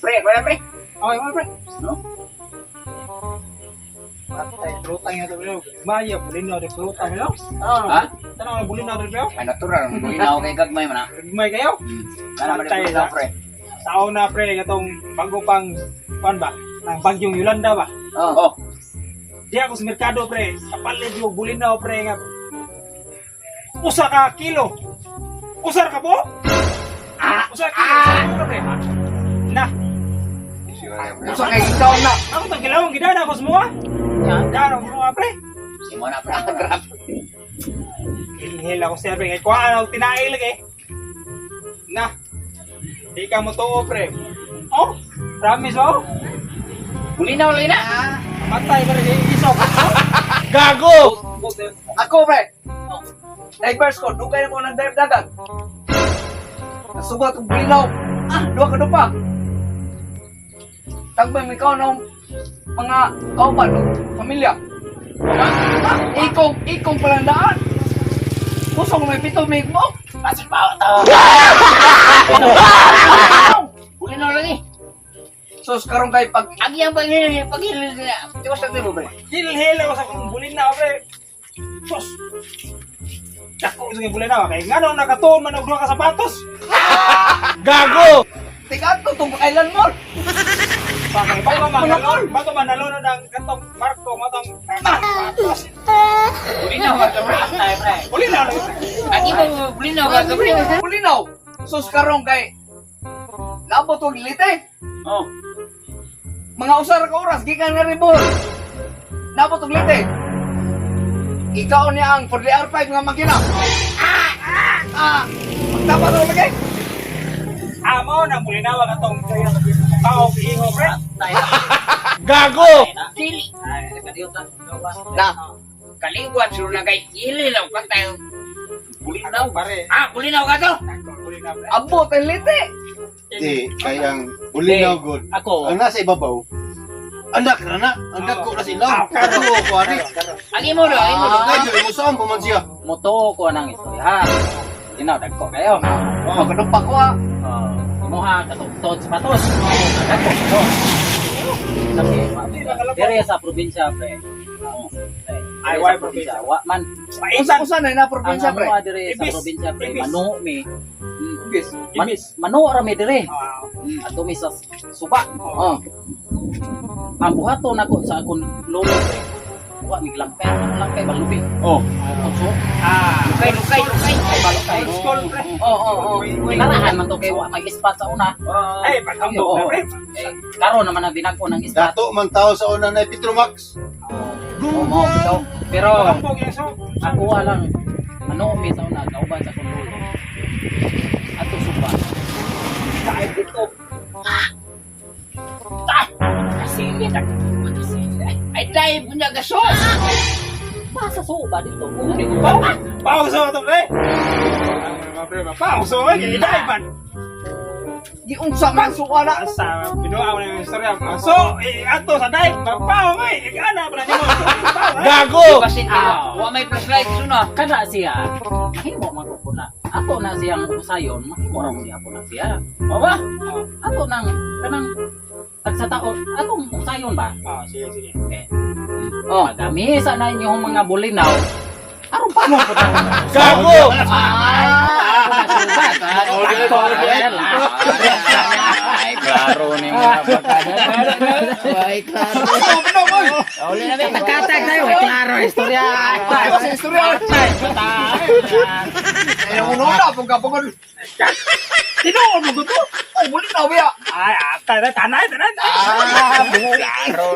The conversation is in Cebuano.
Pre, wala pre. Okay, okay, pre. No? Patay, pruta nga ito, pre. Maya, bulinaw rin pruta, pre. Ha? Tanaw na bulinaw rin, pre. Ay, natural. Bulinaw kay gagmay man ah. Gagmay kayo. Kana man Patay, bulinaw ah. pre. Sao na, pre, katong bago pang, pan ba? Ang bagyong Yolanda ba? Oh. Di ako sa merkado, pre. Kapalit yung bulinaw, pre, nga. Usa ka kilo. Usar ka po? Usa ka kilo. Usa ka, pre. Na. Usa kay ikaw na. Ako tang kilawang gidana ako sa mga. Dana ako sa mga, pre. Imo na pre. Grabe. Hilhil ako siya, pre. Kaya kuhaan ako tinail lagi. Na. Di ka mo tuo, pre. Oh, promise, oh. Bulinaw lagi na. Matay ka rin kay isok. Gago! Ako, pre. Divers ko, dugay na ko nag-dive dagat. Nasugat og bilaw. Ah, duha ka pa. Tagbay may ikaw na mga kauban o pamilya. Ah, ikong, ikong palandaan. Kusog may pito may mo. Pasok pa to. Bulinaw lagi. Sus karon kay pag Ang iyang paghilil, paghilil na. Tiwas na mo pre. Hilhil ako sa akong bulinaw, pre. Sus. Dako sa bulinaw. Kaya nga nung nakatuon man og duha ka sapatos. Gago! Tigat ko tong Island Mall. Bakit? Bago manalo, bago manalo na ng katong Marco, matong sapatos. Bulinaw ka to pre. Patay pre. Bulinaw lagi, pre. Ang imo bulinaw ka to pre. Bulinaw. Sus karon kay labot og lite. Oh. Mga usar ka oras gikan nga ribol. Nabot og lite. Ikaw niya ang 4DR5 nga makina. Ah! Ah! Ah! Magtapat ako lagi. Amo na bulinaw ang atong tao iho, pre. Gago! Dili. Na. Kaliwat sila na kay hilil ang patay. Bulinaw. Pare. Ah, bulinaw ka to. Dako bulinaw, pre. Abot ang lite. Di, kay ang bulinaw god. Ako, Ang nasa ibabaw, anak na na, ang dagko na sila. Ah, karo. Karo ko ani. Ang imo do, ang imo do. Kay jud mo saan pa man siya. mutuo ko nang istorya ha. Ginaw, dagko kayo. Oh, kadumpa ko ah. Oh, imuha, katugtod sapatos. Dagko, to. Sabi, dire sa probinsya, pre. Oh, pre. Ay, Dire why sa probinsya? Wa man. Paisan. Usa na na Ang probinsya pre. amuha dire sa Ibis. probinsya, pre. Ibis. Mano mi. Ibis. Ibis. Mano ra mi dire. Ah, Ato mi sa suba. Oh. Ang buhaton nako sa akong lolo, pre. Wa mi langkay, langkay balubi. Oh. Utso. ah. Lukay, lukay, lukay. Balukay. Old school, pre. Oh. Kinarahan man to kay wa may ispat sa una. Ay, paghambog na, pre. Eh, karon naman ang binag-o ng ispat. Dato man tao sa una na Petromax. Oo, mo, bitaw. Pero Paghambog yung so. ako lang ano mi sa una kauban sa akong lolo. Ato suba. Kahit dito. Kasi ay dahil po niya gasos. Basa suba dito. Uli ko Pau, pa. pau sa ito, pre. Ah, pre, pau sa pre, kaya dahil man. Giunsa man suka na. Sa binuha mo na yung istorya. So, eh, ato sa dahil, pau, eh, ikana pala niyo. Pau, eh. Gago! Basin Ah. wa may flashlight suno. Kada siya, mahimo man ko na. Ato na siyang usayon, mahimo ra mo siya po na siya. O ba? Ato nang kanang tag sa taon, atong usayon ba? Ah, sige, sige. Eh. Oh, dami sa na inyong mga bulinaw. Aron pa mo po na. Gago! Ay, klaro ni mga bata. Ay, klaro. Uli na ba? Katag tayo, klaro istorya. Ay, sa istorya. Ay, ang una pong kapagod. Tinuod mo to. Oh, bulinaw biya. Ay, ah, tanay, tanay, tanay. Ah, Klaro.